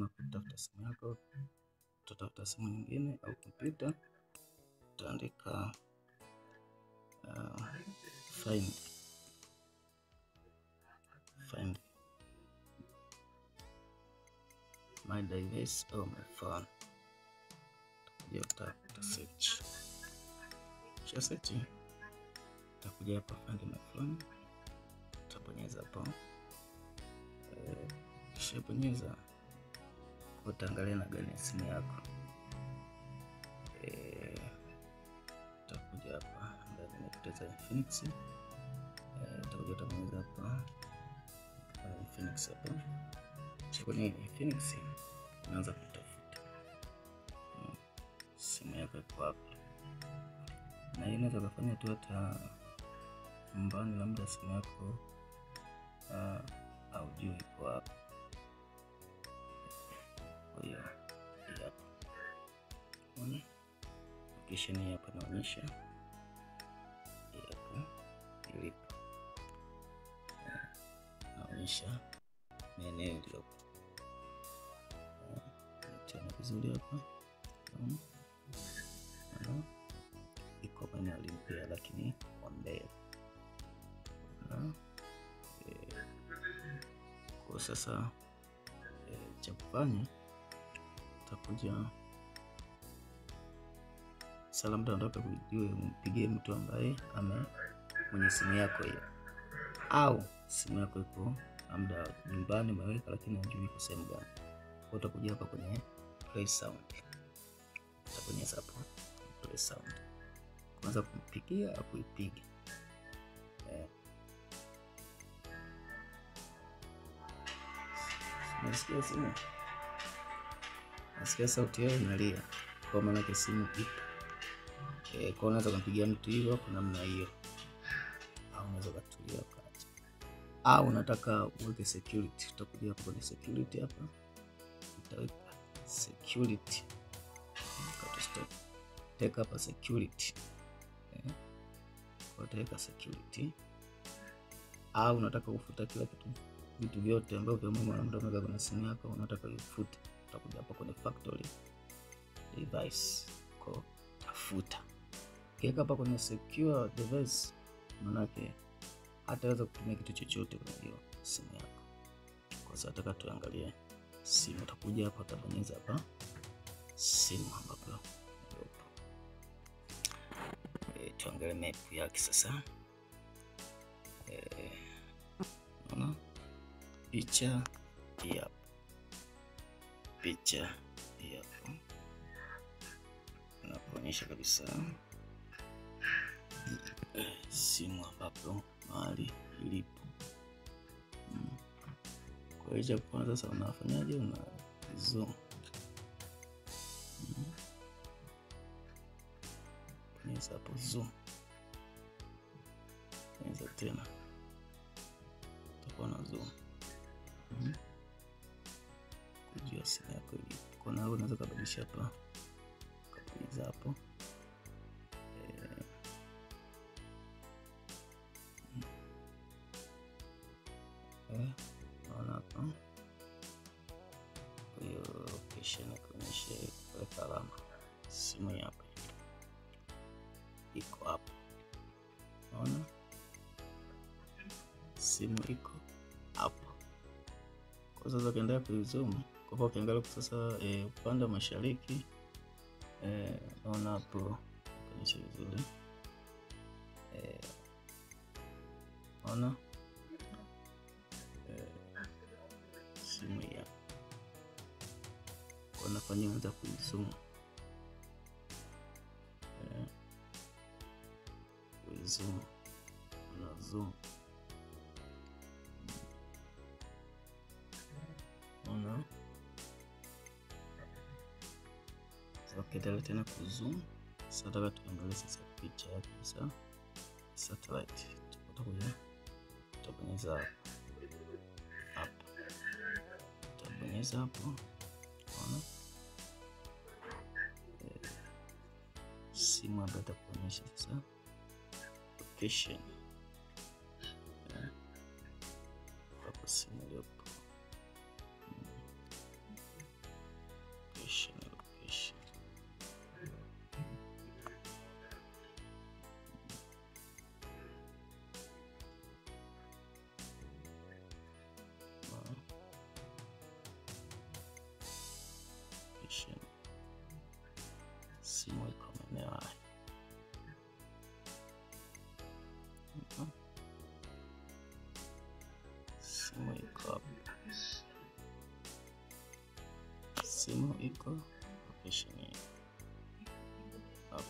Kama kutafuta simu yako, utatafuta simu nyingine au kompyuta, utaandika find my device or my phone. Utakuja uta search. Kisha search, utakuja hapa find my phone, utabonyeza hapo. Kisha bonyeza, utaangalia na gani simu yako. Utakuja hapa ndani nimepoteza Infinix. Utakuja utabonyeza hapa Infinix hapa. Kisha kwenye Infinix unaanza kutafuta simu yako iko wapi. Na hii inaweza kufanya tu hata nyumbani, labda simu yako haujui iko wapi. Kwa hiyo hapa unaona location hapa inaonyesha hapo ilipo, inaonyesha maeneo iliyopo. Tena vizuri hapa unaona iko maeneo Olympia, lakini kwa mbele. Kwa sasa cha kufanya utakuja sasa, mtu anataka kujua, umpigie mtu ambaye ame mwenye simu yako hiyo, au simu yako iko labda nyumbani umeweka, lakini hujui iko sehemu gani. Kwa utakuja hapa kwenye play sound, utabonyeza hapo play sound, kwanza kumpigia au kuipiga. Nasikia simu, nasikia sauti yao inalia, kwa maana yake simu ipo. Kwa unaweza kumpigia mtu hivyo kwa namna hiyo, au unaweza kutulia ukaacha, au unataka uweke security, utakuja hapo kwenye security hapa, utaweka security, stop, take hapa security. Kwa utaweka security, au unataka kufuta kila kitu, vitu vyote ambavyo muhimu labda umeweka kwenye simu yako unataka ufute, utakuja hapa kwenye factory device kwa tafuta. Ukiweka hapa kwenye secure device, maana yake hataweza kutumia kitu chochote kwenye hiyo simu yako. Kwa sasa nataka tuangalie simu, utakuja hapa utabonyeza hapa simu ambapo ilipo. Tuangalie map yake sasa. Unaona picha hii hapa, picha hii hapa inakuonyesha kabisa simu ambapo mahali ilipo. Kwa hiyo kwanza sasa unafanyaje? Una zoom, bonyeza hapo zoom, bonyeza tena, utakuwa na zoom kujua simu yako ilipo. Kwa hiyo unaweza kubadilisha hapa, kubonyeza hapo. Naona hapa kwa hiyo location kuonyesha kuweka alama simu hapa iko hapo. Naona simu iko hapo. Kwa sasa ukiendelea kuizoom, kwa hivyo ukiangalia sasa upande wa mashariki, naona hapo kuonyesha vizuri. Naona simu ya kwa nafanya anza kuizoom, kuizoom, una zoom, unaona. Sasa ukiendelea tena kuzoom, sasa nataka tuangalie sasa picha yake sasa satellite. Tutakuja tutabonyeza hapa, tutabonyeza hapo, unaona simu ambayo itakuonyesha sasa location hapo simu iliyopo. Simu iko location hapa.